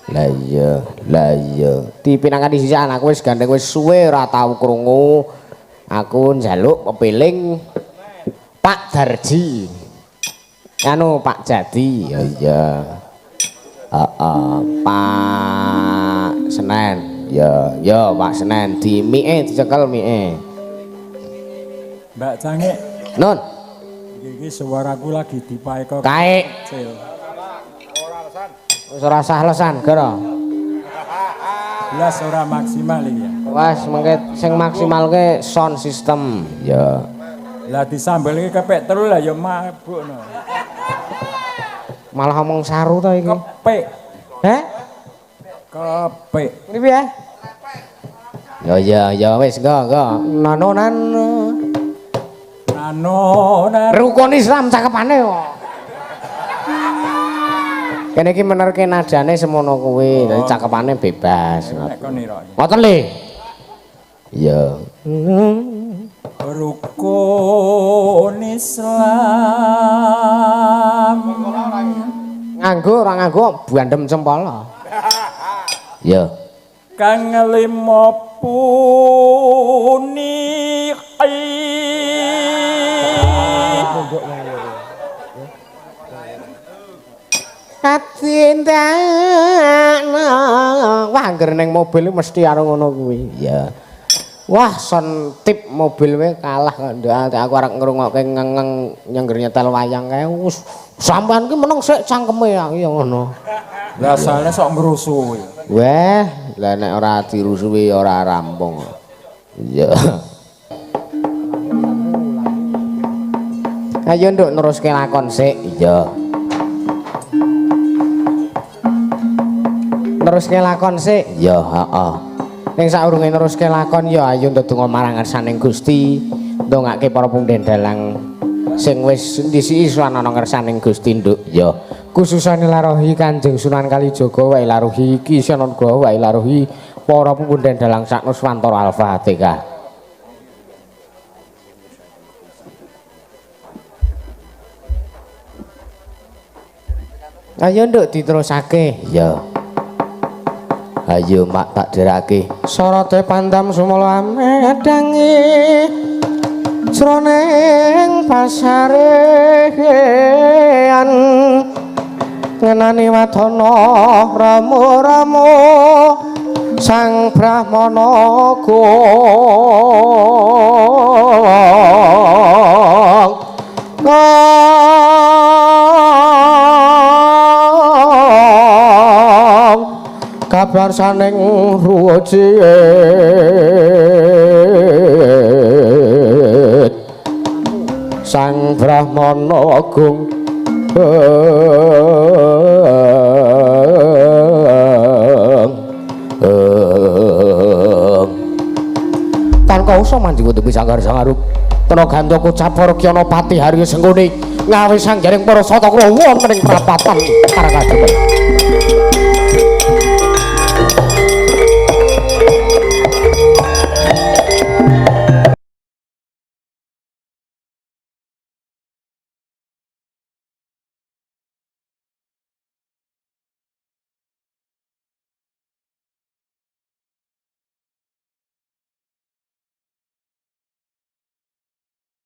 Lah iya, lah iya. Dipinangkani sisan aku wis gandeng wis suwe ora tau krungu. Aku njaluk pepiling Pak Darji. Anu Pak Jadi. Ya iya. Heeh, Pak Senen. Ya, ya Pak Senen dimike dicekel mike. Mbak Cangik. Nun. Iki suaraku lagi dipaeko. Kae. Kecil. Wis ora sah lesan, Goro. Belas ora maksimal iki ya. Wes mengke sing maksimalke sound system. Ya. Lah disambel iki kepek telu lah ya mabukno. Malah omong saru to iki. Kepek. Heh? Kepek. Ini piye? Ya ya ya wis nggo nggo. Nano nano. Nano nano. Rukun Islam cakepane kok. Kene iki menerke nadane semono kuwi, dadi cakepane bebas. Nek kon nira. Ngoten le. Iya. Rukun Islam. Nganggo ora nganggo bandem cempol. Iya. Kang lima puniki. Katindakno. Wah, angger ning mobil mesti karo ngono kuwi. Iya. Wah, son tip mobil wae kalah kok ndak aku arep ngrungokke ngengeng nyengger nyetel wayang kae. Wis sampean ki meneng sik cangkeme aku ya ngono. Lah asale sok ngrusuhi. Weh, lah nek ora dirusuhi ora rampung. Iya. Ayo nduk neruske lakon sik. Iya. Neruske lakon sik. Iya, heeh. Ning saurunge neruske lakon ya ayo ndedonga marang ngersaning Gusti, ndongake para punden dalang sing wis ndisiki suwan ana ngersaning Gusti nduk. Ya. Khususane larohi Kanjeng Sunan Kalijaga wae larohi Ki Seno Nugroho wae larohi para punden dalang sak Nuswantara Al-Fatihah. Ayo nduk diterusake. Ya. Ayo mak tak derake. Sorote pandam sumala amedangi jroning pasarean ngenani wadana rama-rama sang brahmana gong. Kabar saning ruwujid sang brahmana agung tanpa usah manjiwa demi sanggar sangarup tenaga kocap para kyana pati harya sengkuni ngawi sanggaring para sata krawa wonten ing prapatan Karangkademen.